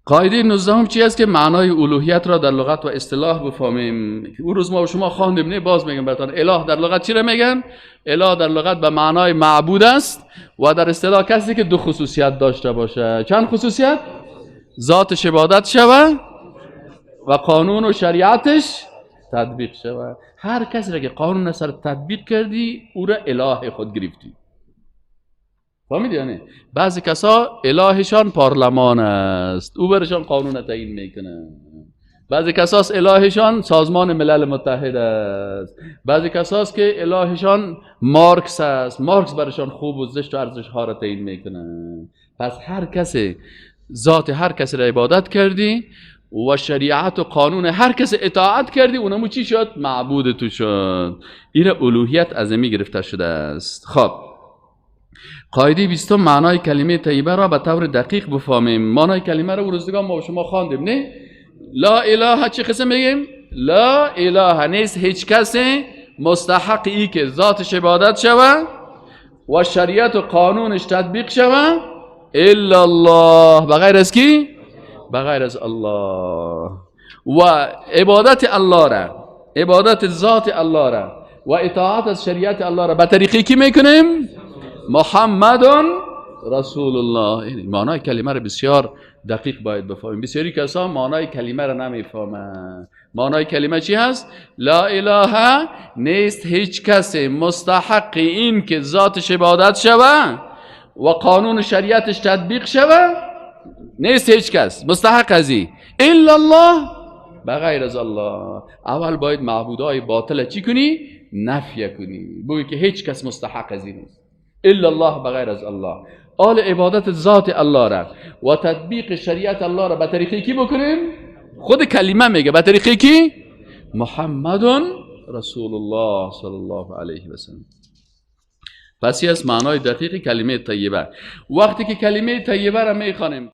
قاعده 19 چی است که معنای الوهیت را در لغت و اصطلاح بفهمیم. اون روز ما و شما خواندیم، نه باز میگم براتون. اله در لغت چی را میگن؟ اله در لغت به معنای معبود است و در اصطلاح کسی که دو خصوصیت داشته باشه. چند خصوصیت؟ ذاتش عبادت شوه و قانون و شریعتش تطبیق شوه. هر کسی را که قانون سر تطبیق کردی او را اله خود گرفتی. فهمیدی؟ یعنی بعضی کسا الهشان پارلمان است، او برشان قانون تعیین میکنه. بعضی کساس الهشان سازمان ملل متحد است. بعضی کساس که الهشان مارکس است، مارکس برشان خوب و زشت و ارزش ها را تعیین میکنه. پس هر کسی ذات هر کسی را عبادت کردی و شریعت و قانون هر کس اطاعت کردی، اونمو چی شد؟ معبود تو شد. این الوهیت از می گرفته شده است. خب قاعده 20 معنای کلمه طیبه را به طور دقیق بفهمیم. معنای کلمه را روزگار ما و شما خواندیم، نه؟ لا اله چه قسم میگیم؟ لا اله نیست هیچ کسی مستحق ای که ذاتش عبادت شوه و شریعت و قانونش تطبیق شوه الا الله، بغیر از کی؟ بغیر از الله. و عبادت الله را، عبادت ذات الله را و اطاعت از شریعت الله را به طریقی کی میکنیم؟ محمد رسول الله. یعنی معنای کلمه را بسیار دقیق باید بفهمیم. بسیاری کسا معنای کلمه را نمیفهمند. معنای کلمه چی هست؟ لا اله نیست هیچ کسی مستحق این که ذاتش عبادت شوه و قانون شریعتش تطبیق شوه، نیست هیچ کس مستحق از این الا الله، بغیر از الله. اول باید معبودای باطل چی کنی؟ نفی کنی، بگی که هیچ کس مستحق از این نیست الا الله، بغیر از الله. آل عبادت ذات الله را و تطبیق شریعت الله را به طریقی کی بکنیم؟ خود کلمه میگه به طریقی کی؟ محمد رسول الله صلی الله علیه و سلم. پس از معنای دقیق کلمه طیبه. وقتی که کلمه طیبه را میخوانیم